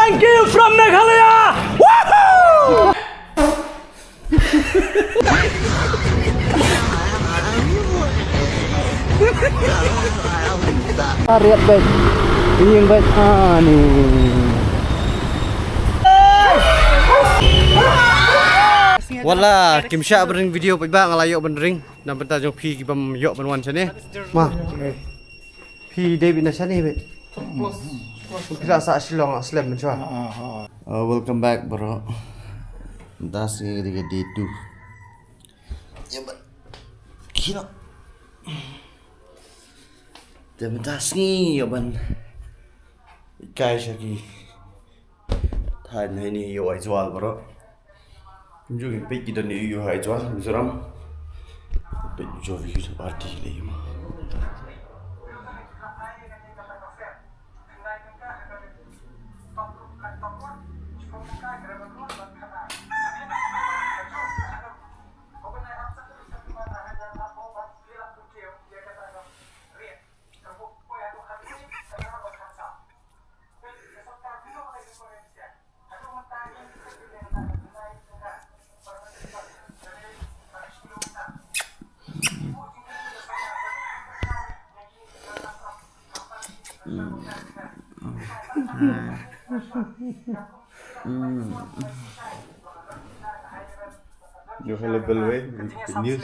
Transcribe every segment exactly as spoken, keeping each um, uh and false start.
Thank you from Meghalaya. Woohoo! Ariat bet. Ini bet ani. Wala kim shah ban ring video peit ba nga la ïoh ban ring. Namar ta jong phi ki bym ïoh ban wan shane. Ma. Phi David na shane bet. Phi la sah Shillong slem ban shwa. Uh, welcome back bro. Das ngi di ke di tu. Ya ba. Kino. Te mynta sngi ïoh ban kai sha ki thaiñ heini ïoh Aizawl baroh. Kumjuh ngi peit ki don ïoh Aizawl Mizoram. Peit ju vi ki party lei ma. Yo, hello, Belway. Good news.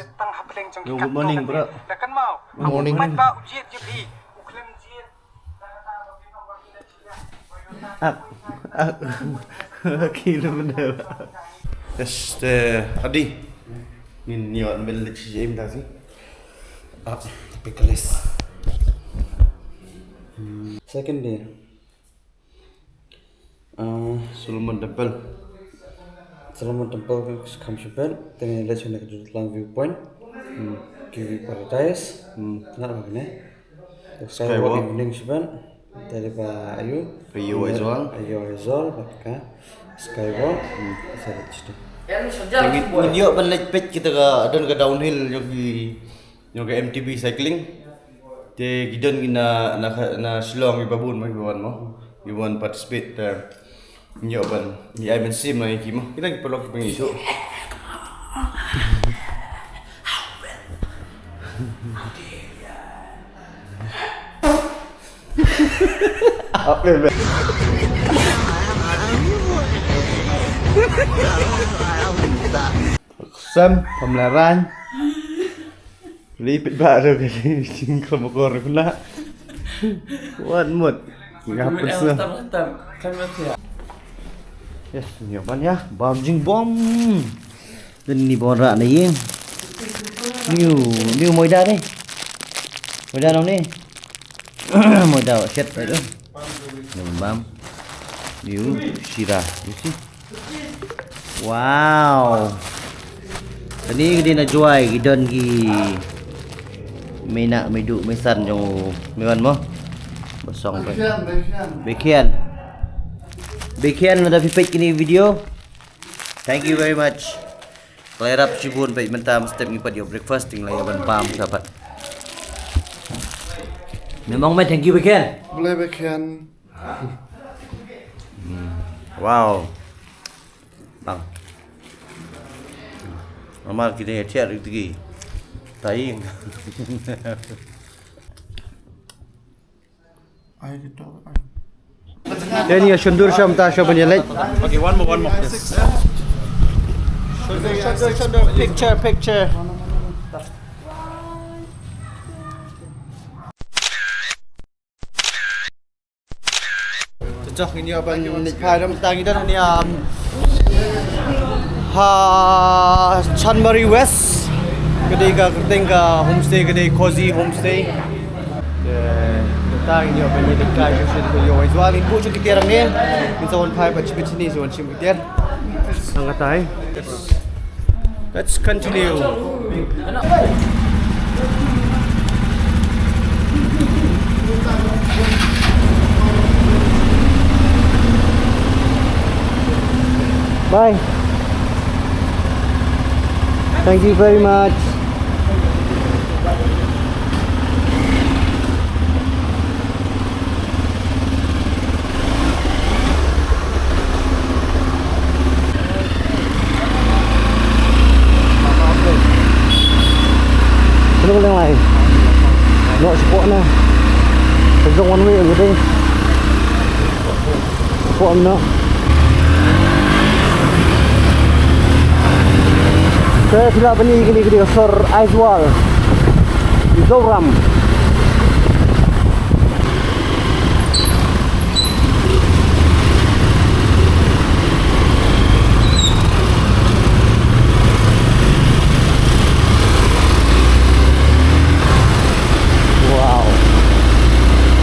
Yo, good morning, bro. Good morning. Ak, ak, kila benda. Yes, te, adi. Ngin ïoh ban leit sha gym da si. Ah, pickles. Second day. Ah, Solomon Temple. Solomon Temple ka kham shu peit, te ngi leit sha ka Dutlang Viewpoint. Hmm. Kiwi Paradise. Hmm. Kane ba kane. Skywalk. Skywalk evening shu peit. Te dei ba ayu. Ayu Aizawl. Ayu Aizawl, ba ka Skywalk. Hmm. Sa leit sha. Te ngi, ngi ïoh ban leit peit kita ka, don ka downhill jong ki Ngi ka M T B cycling. Te ki don ki na, na, na Shillong ki ba bun ma ki ba wan mo. Ki ba wan participate te ngi ïoh ban ngi ai mynsiem na ki mo. Kita ki paralok ki ba ngi ïoh. Apa be? Sam, pamlaran. Lipit ba ro ka jingkhlem akor kuna. Wat mut. Nga pun sa. Yes, ni ban ya. Bam jingbam. Ni bon ra ni. New, new moida ni. Moida nong ni. Moida shet tu. Ni bam. New shira. You see? Wow. Kane ka dei na Jowai, ki don ki mei na, mei du, mei san jong u, mei wan mo. Ba song ba. Bekian, bekian. Bekian. Bekian lada phi peit kine video. Thank you very much. Khublei shibun, peit mynta mynstep ngi pat ïoh breakfast, te ngi la ïoh ban bam shaphang. Mei mong mei, thank you bekian. Khublei bekian. Wow. Bang. Normal kita ya tiar itu gi. Tai. Ai, kita, ai. Yan ya shondur sham ta sham ban ya leit. Okay, one more, one more. Yes. Shondur, shondur, shondur. Picture, picture. Te to ngin ïoh ban leit phai, te mynta ngi don hangne, um, ha Chanmari West. Ka dei ka kyrteng ka homestay, ka dei Cozy Homestay. Te mynta ngi ïoh ban leit kai sha sha ïoh wai zwa, ngin buh sha ki tiar hangne. Ngin sa wan phai bad shipit shini sa wan shim ki tiar. Nang katai. Let's continue. Bye. Thank you very much. Spot na. Zong one way ang dei. Spot na. Te sila bani kini kini sor Aizawl. Zoram. Wow.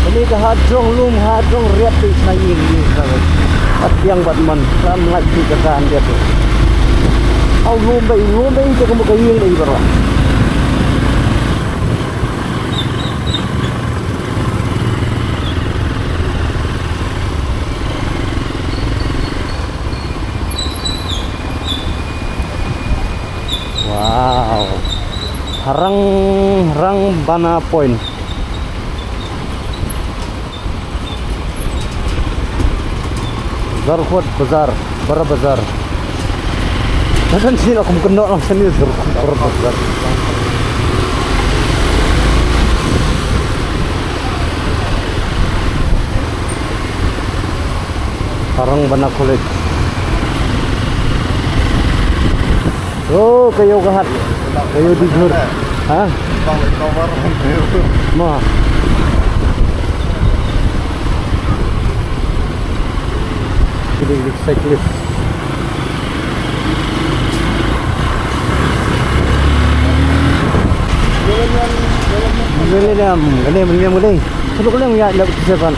Kane ka ha jong lum ha jong riat te sna ïing ïing ka. At biang bad man ram lait ti ka kan dia tu. Au lum bai lum bai te ka mu ka ïing bai bara. Wow. Harang, Harang Bana Point. Zarhot Bazar, Bara Bazar. Nasan sini aku mungkin nak sini Zarhot Bara Bazar. Harang Bana College. Oh, kayo kahat. Kayo di jur. Ha? Ma. Ini cyclist. Millennium, kane Millennium kane. Satu kali yang ya dapat sepan.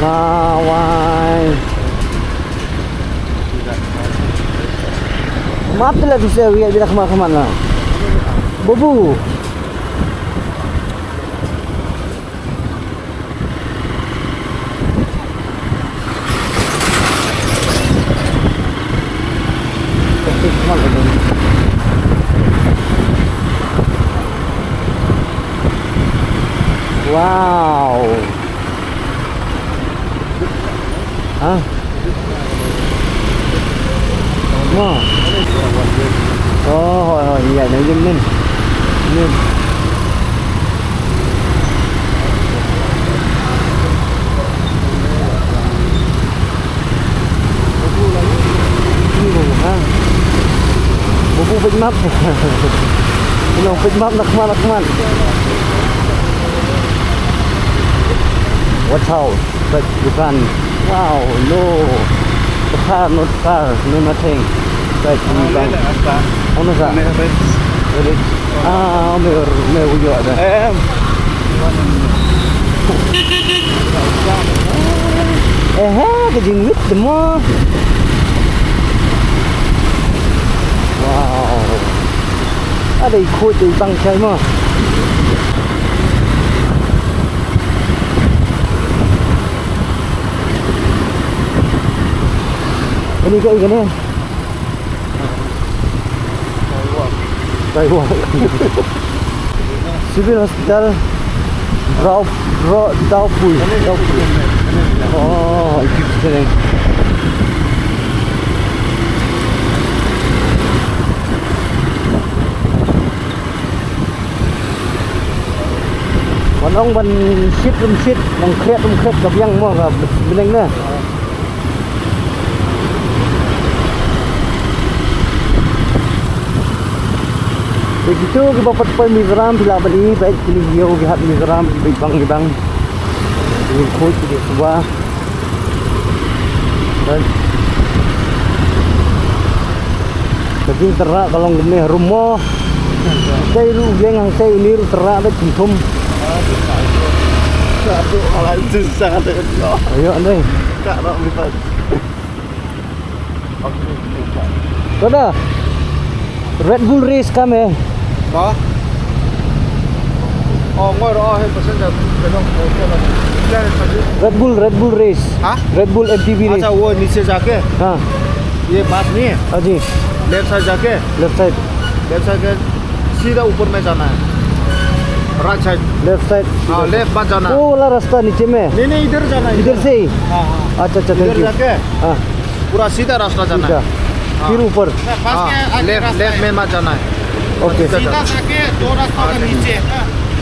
Nawai. Maaf tu lah tu saya ya bila kemana kemana. Bubu. Wow. Ha? Mo. Oh, hoi, hoi, ïa, na ïing nin. Nin. Ni mo, ha? Bubu peit map. Ino peit map na khmat, na khmat. Watch out. Peit dukan. Wow, no. Too far, not far, no nothing. Peit dukan. Ono sa? Village. Ah, me, me uyo ada. Em. Eh, eh, ka jingwit demo. Wow. Ada ikut tu bang chai mo. Ini ke ini. Taiwan. Civil Hospital, Dao, Dao, Daopui. Daopui. Oh, itu kita ni. Wan ong ban shit, ban shit, ban khriat, ban khriat ka biang mo ka bneng na. Te kitu kiba pat poi Mizoram phi lah ban i, bad kini ki ïew ki hap Mizoram, bad bang ki bang. Kini khot ki suba. Bad ka jingtyrrah ka long kumne harum mo. Tei ruh ïeng hangtei uni ruh tyrrah bad kumthum. Ayo, andai. Brother, Red Bull Race ka me. Ka? Oh, ngoi ro, oh, hey, passenger. Red Bull, Red Bull Race. हाँ? Red Bull M T B Race. अच्छा, वो नीचे जाके? हाँ। ये बात नहीं है? हाँ जी। लेफ्ट साइड जाके? लेफ्ट साइड। लेफ्ट साइड के सीधा ऊपर में जाना है। राइट साइड। लेफ्ट साइड। हाँ, लेफ्ट मत जाना। वो वाला रास्ता नीचे में? नहीं, नहीं, इधर जाना है, इधर इधर। से ही? हाँ, हाँ। अच्छा, अच्छा, इधर thank you। जाके हाँ। पूरा सीधा रास्ता जाना है। सीधा। हाँ। फिर ऊपर। हाँ, लेफ्ट, लेफ्ट में मत जाना है। ओके। सीधा जाके दो रास्ता का नीचे है।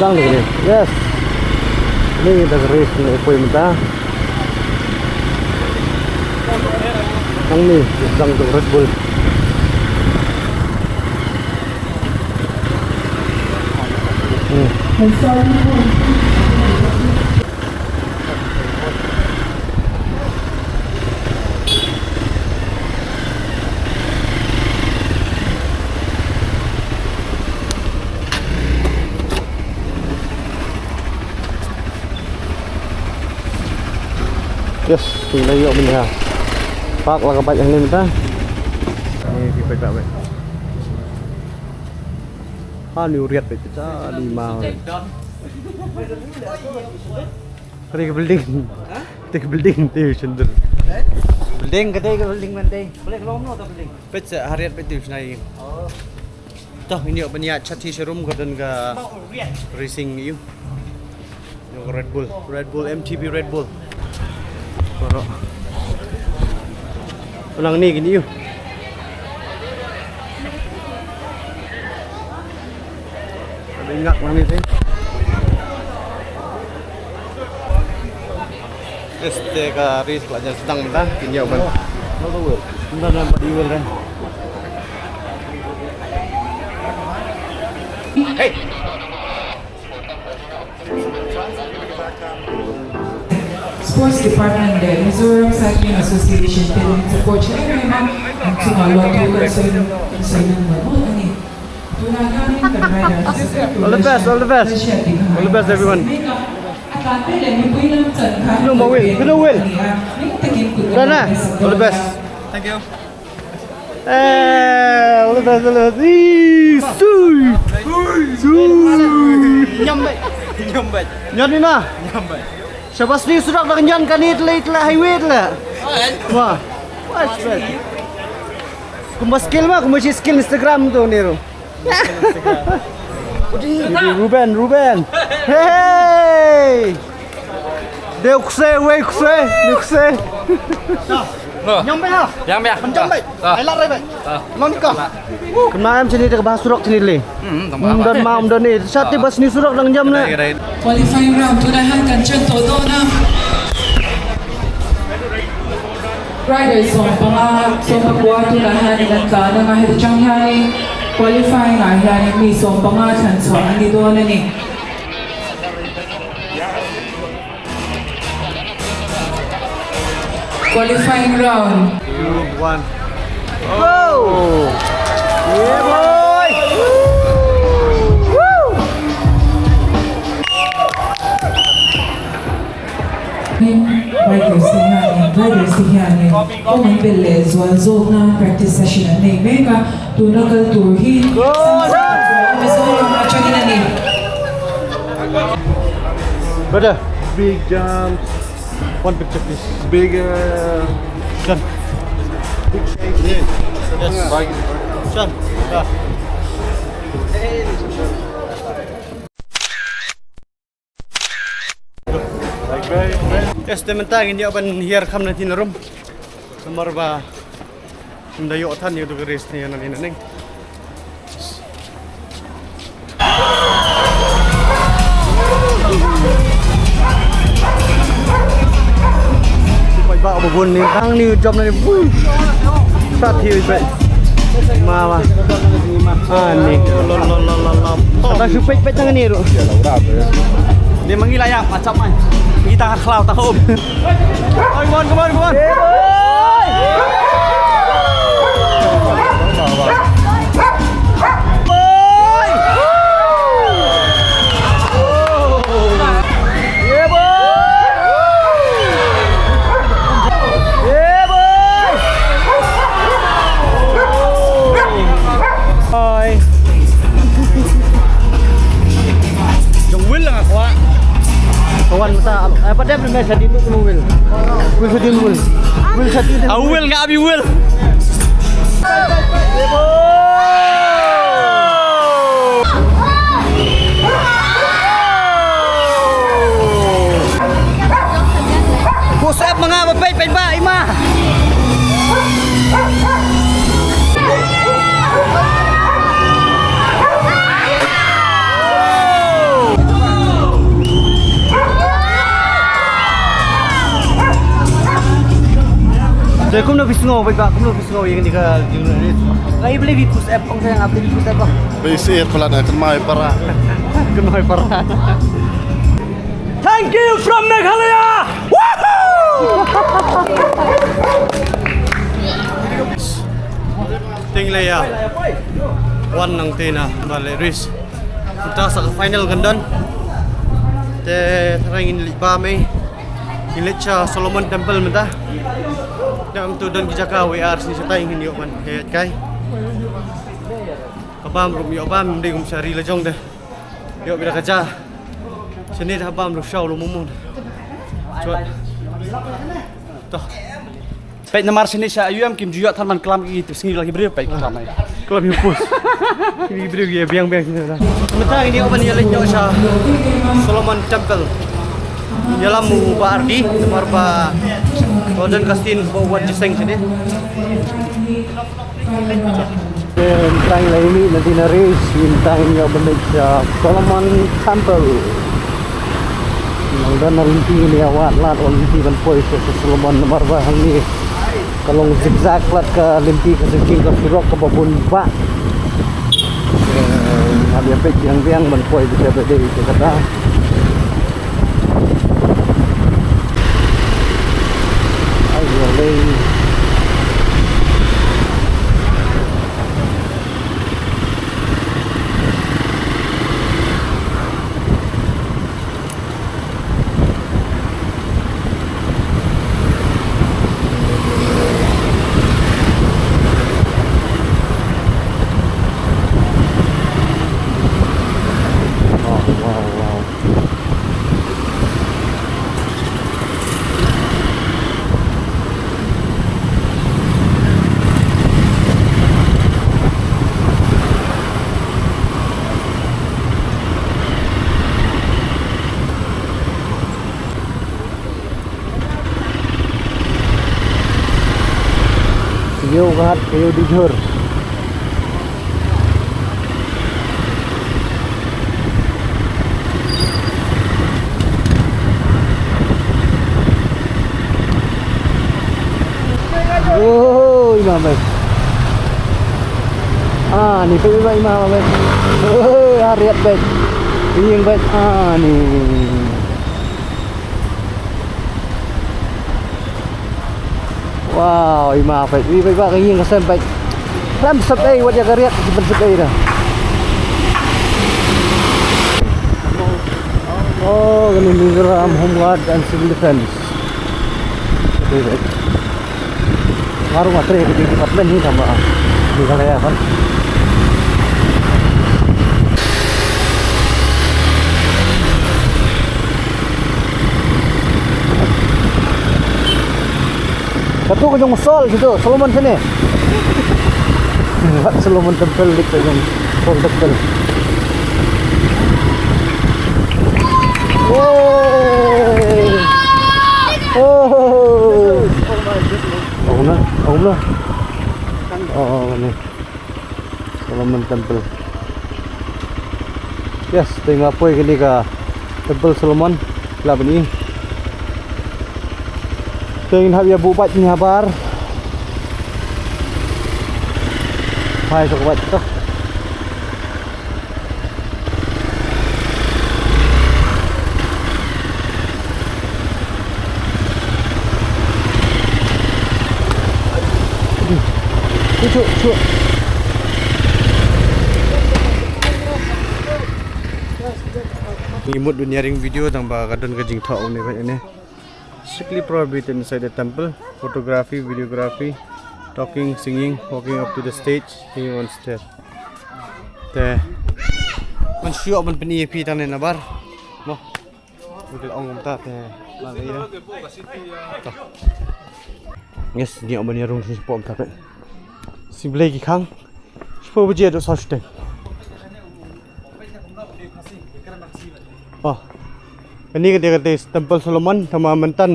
Tang dei ne. Yes. Ni da ka race ne poi mynta. Nang ni, tang da ka Red Bull. Hmm. Yes, phi la ïoh mynta. Park la ka bike hangne mynta. Ni phi peit ba bike. Ha, ni u riat bike ta ni ma. Kata ka building. Ha? Kata ka building te shendur. Building, kata ka building man te. Boleh keluar mana kata building? Peit sa, ha riat bike te shenai. Oh. Toh, ini ïoh ban ïa chat hi sharum ka don ka racing ïoh. Ïoh Red Bull, Red Bull, M T B Red Bull. Baroh. Nang ni kini ïoh. Ada ngak nang ni sih. Este ka race ka la jan sdang mynta, kin ïa ban. Mynta nampak di wheel kan. Hey. Sports Department da Mizoram Cycling Association te support. All the best, all the best. All the best, everyone. Hello, Mawil. Hello, Will. Dana, all the best. Thank you. Eh, all the best, all the best. Ee, sui. Sui. Nyam bad. Nyam bad. Nyan ni na. Nyam bad. Shabas ni surak dang nyan kani tle tle highway tle. Wah. Wah, shabas. Kumba skill ma, kumba shi skill Instagram tu ni ru. Ruben, Ruben. Hey! Dei u kse, wei kse, dei u kse. Nyam bad ha? Nyam bad. Nyam bad. Ah. Ai lat rai bad. Ah. Long ni ka. Kumno em chini te ka ba surok chini le. Hmm, tang ba. Um don ma, um don ni. Shat te bas ni surok dang jam le. Qualifying round tu dah han kan chen to do na. Riders sawm panga, sawm pakua tu dah han kan ka na ngai tu chang hai. Qualifying ai han mi sawm panga chan sawm ani do na ni. Qualifying round. Two, one. Go! Yeah, boy! Woo! Riders te hian, riders te hian. Ko man bel le zual zawkna practice session an nei mek a. Tuna kal tur hi. Brother, big jump. One picture, please. Big, uh, jump. Big shake. Yes. Big. Jump. Yeah. Yes, te mynta ngin ïa ban hiar kham na tin rum. Namar ba ym da ïoh than ïa u duk race ne na ne na ne. Pai ba ba bun ni tang ni jom na ni bu. Sat hi pai. Ma ma. Ah, ni. Kata shu peit peit tang ni ru. Dia mangi la ya, macam mai. Kita khlau ta hom. Come on, come on, come on. Wan mynta, eh, pat dep mynta shadien tu semua Will. Will shadien Will. Will shadien. Ah, Will nga abi Will. Push up ma nga ba peit peit ba i ma. Te kumno phi sngew, bad ba kumno phi sngew ïa kane ka jingïalang? Nga i beli phi push up, ong sa nga beli phi push up ba. Beli sir pala na kynmaw para. Kynmaw para. Thank you from Meghalaya. Woohoo! Teng lei ïa wan nangta na ba leh race. Mynta sa ka final kan don. Te tharai ngin leit bam ei. Ngin leit sha Solomon Temple mynta. Te mynta don ki jaka wei ar shisha, tharai ngin ïoh ban heh kai. Ka bam ruh ym ïoh bam, ym dei kum sha ri la jong de. Ïoh beit da ka ja. Shane da bam ruh shaw lo momo. Chwa. To. Peit namar shane sha U M kim ju ïoh than ban klam, ki tip sngi la ki briew peit klam ai. Klam ïa pus. Ki briew ki biang biang shane da. Mynta ngin ïoh ban ïaleit noh sha Solomon Temple. Ïalam u Bah Ardi namar ba Gordon Castin ba u wan jingïaseng shane. Tang la ïa mih na dei na race, tang ïa ban leit sha Solomon Temple. Nang don na lynti ngin ïa wad lad wan lynti ban poi sha Solomon namar ba hangne ka long zigzag lad ka lynti, ka jingkieng ka surok kaba bun bah. Hap ïa peit biang biang ban poi beit sha ba dei sha kata. Ai ïa lei. Wow, wow, wow. Ïew ka hat, ïew di jhur. Oh, i ma bad. Ah, ni peit i ma, i ma bad. Oh, ha riat bad. Ïing bad. Ah, ni. Wow, i ma peit, i peit ba ka ïing ka sem peit. Khlem sep ei, wat ïa ka riat ki pynsep ei da. Oh, kane Mizoram Home Guard and Civil Defence. Peit, peit. Nga ruh nga trei ha ka department hi tang ba Meghalaya kan. Katu ka jong u Sol, situ, Solomon sini. Solomon Temple, dik ka jong u Sol Temple. Woi. Oh. Oh, na, oh, na. Oh, oh, ni. Solomon Temple. Yes, te nga poi kane ka Temple Solomon. Lah bani. Te ngin hap ïa buh bike ni habar. Hai, sok bike to. Cucuk, cucuk. Ngi mut ban ïa ring video tang ba ka don ka jingthoh ne ba ne. Strictly prohibited inside the temple. Photography, videography, talking, singing, walking up to the stage, hanging on stairs. Te ngan shu ïoh ban pyni ïa phi tang ne nabar. Mo. Ngi la ong mynta te. Yes, ngi ong ban ïa rung sha shapoh mynta te. Sngewblei ki khang. Shapoh baje dok saw shiteng. Oh. Kane ka dei ka dei Temple Solomon, tangba mynta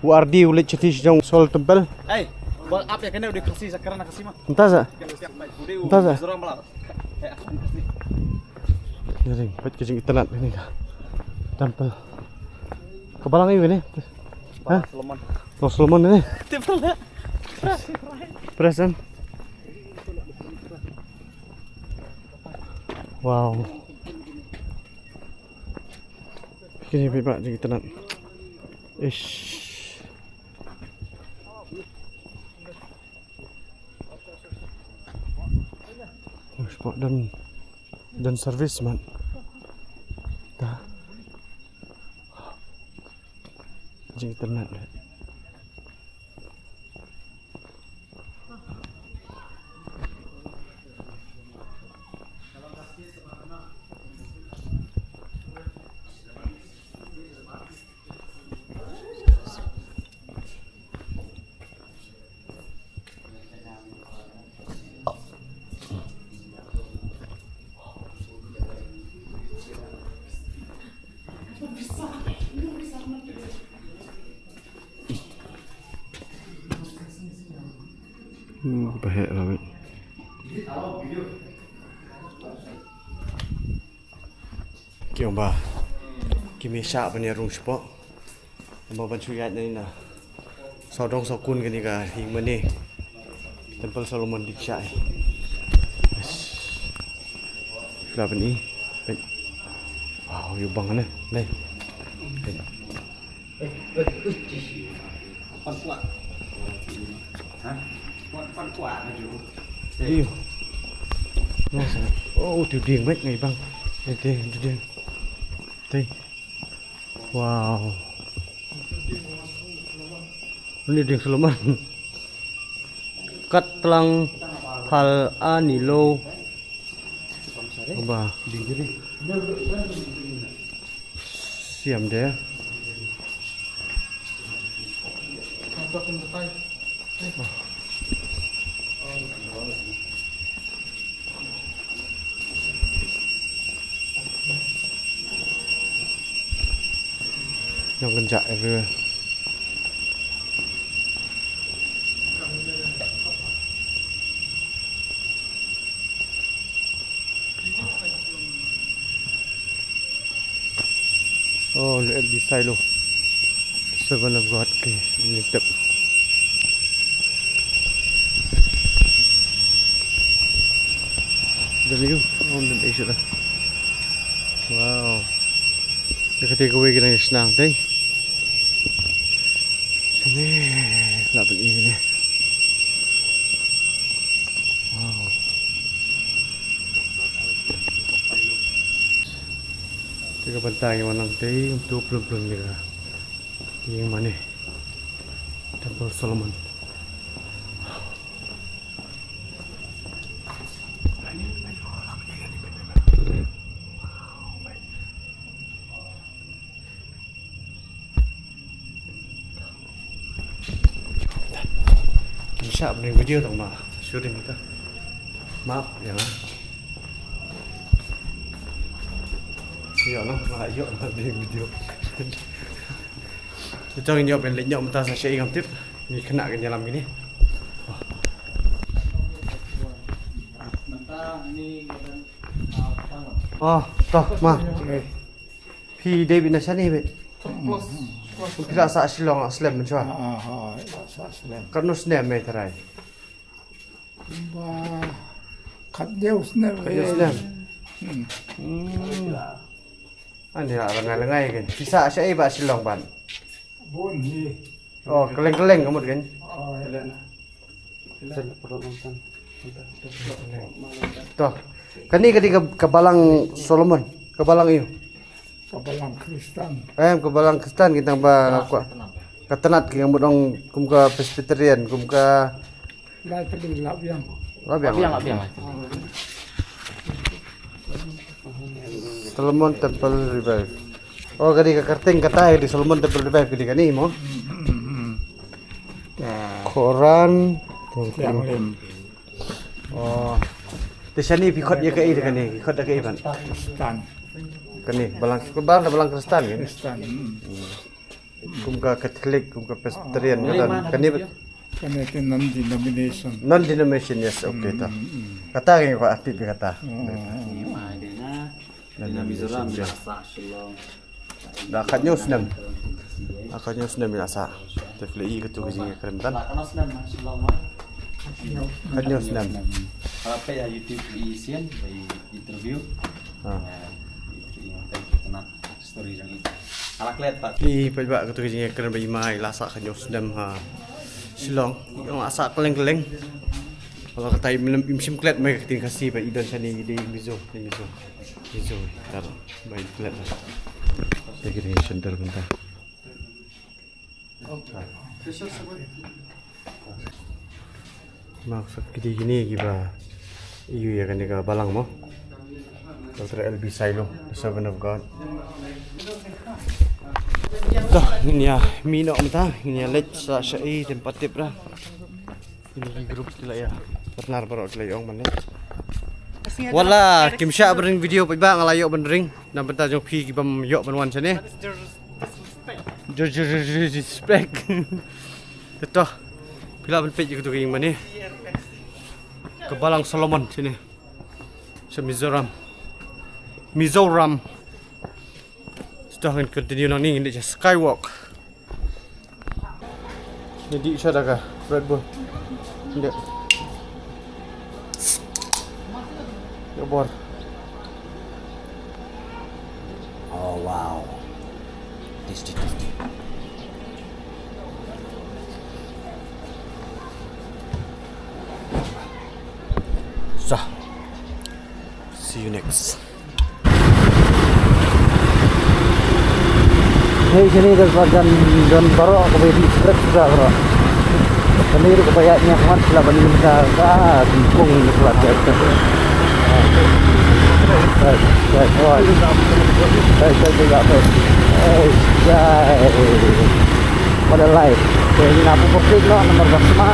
u Ardi u leit shatei sha jong Sol Temple. Ei, bal ap ïa kane u dei Khasi, sa kren Khasi ma. Mynta sa. Mynta sa. Ïa ring, peit ka jingitynnad kane ka temple. Ka balang aïu kane? Ha? Solomon. Oh, Solomon kane. Present. Wow. Kine peit ba jingitynnad. Ish. Don, don service man. Da. Jingitynnad. Hmm, pahek lah, mate. Ki ong ba ki mih shah ban ïa rung shapoh. Ym ban shu ïaid na ina. Sawdong sawkun kane ka ïing mane. Temple Solomon dei ki shah. Yes. Lah ban i. Peit. Wow, ïa bang ne. Dei. Peit. Ïa. Oh, tu dieng bad ngai bang. Dei, dei, tu dieng. Dei. Wow. Ni dieng Solomon. Kat tlang phal ani lo. Ba. Siam de. Nong kynjah everywhere. Oh, L B Silo. Servant of God, okay. Ini tep. Daliu, oh, dan Asia lah. Wow. Dia kata kawai kena senang, dai. Sini, lah beli ni. Wow. Te ka bynta ngi wan nang tei, um tu plum plum ni ka. Ïing mane. Temple Solomon. Shah bring video tang ma shooting ka. Map ïa nga. Ïa nga ma ïa nga bring video. Kita ngi ïoh ban leit ïoh mynta sa sha i ngam tip. Ngi khynnah kan ïalam kine. Oh, to ma. Phi dei beit na shane beit. Phi la sah Shillong la slem mynshuwa. Ah, ah, ah, la sah slem. Katno snem me tharai? Ba khathynñiew snem. Khathynñiew snem. Hmm. Hmm. Ani la rangai langai kan. Phi sah shaei ba Shillong ban? Bun hi. Oh, kylleng kylleng ka mut kan. Oh, ya. To. Kane ka dei ka, ka balang Solomon, ka balang aïu? Ka balang Khristan. Em, ka balang Khristan, ki tang ba nga kwah. Ka tnat ki nga mut ong kum ka Presbyterian, kum ka. Lai Pali, Labiang. Labiang. Labiang, Labiang. Solomon Temple Revive. Oh, ka dei ka kyrteng kata, ka dei Solomon Temple Revive, ka dei kane mo. Koran. Siang Lim. Oh. Te shane phi khot ïa kaei kane, phi khot da kaei ban? Kristan. Kane balang, balang da balang Kristan kan? Kristan. Hmm. Kum ka Catholic, kum ka Presbyterian, ka don. Kane ba? Kane te non-denomination. Non-denomination, yes, okay, to. Hmm, hmm, hmm. Kata ka ngi kwah tip ïa kata. Oh. Dina Mizoram, dina Shillong. Da khatñiew snem. Da khatñiew snem ïa sa. Te phi la i katu ka jingïakren tan. Khatñiew snem. Khatñiew snem. Haba peit ha YouTube i sien, ba i interview. Ha. Eh, i, i, i, i, story jong i. Ala klet pat. I paidbah, katu ka jingïakren ba i Mai la sah khatñiew snem ha Shillong. I ong la sah kylleng kylleng. Wala kata im, im shym klet mai ka ktien Khasi ba i don shane, i dei Mizo, i Mizo. Mizo, tar ba i klet. Te ki dei shynter mynta. Ma sa ki dei kine kiba ïoh ïa kane ka balang mo. Doctor L B Sailo, the servant of God. To, ngin ïa mih noh mynta, ngin ïa leit sa sha i tempat tip ra. Kine ki group ki la ïa partner baroh, ki la ïa ong ban leit. Wala kim shah ban ring video paidbah, nga la ïoh ban ring. Na bynta jong phi kibym ïoh ban wan shane. Disrespect. Disrespect. Te to, phi lah ban peit ïa katu ka ïing mane. Ka balang Solomon shane. Sha Mizoram. Mizoram. Te to, ngin continue nangne, ngin leit sha Skywalk. Ngi dih sha da ka Red Bull. Ngi dih. Ïa bor. Oh, wow. Tasty, tasty. Sa. See you next. Hei, shane ka don, don baroh kaba ïa dih spread suda baroh. Kane ruh kaba ïaid ïa ka mat sla ban ïa ka, ka kungpung ïa ka mat. Hei, hei, hei, hei, hei, hei. Hei, hei. What a life. Te ngin ïa pynpoi noh namar ba sma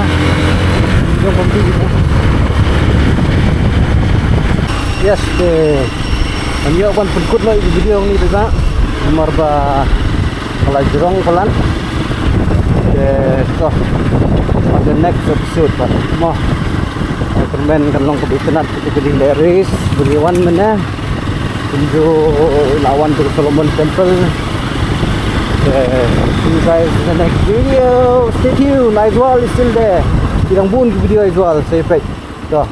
jong pynpoi. Yes, te ngin ïoh ban pynkut noh ïa ka video ngi te ba namar ba ka la jrong palat. Te to, on the next episode pat mo. Kyrmen kan long kaba itynnad kito ki dieng diaries ba ngi wan mynne. Kumjuh la wan to Solomon Temple. Okay, see you guys in the next video. Stay tuned. Aizawl is still there. Ki dang bun ki video Aizawl. Sa ïa peit. To.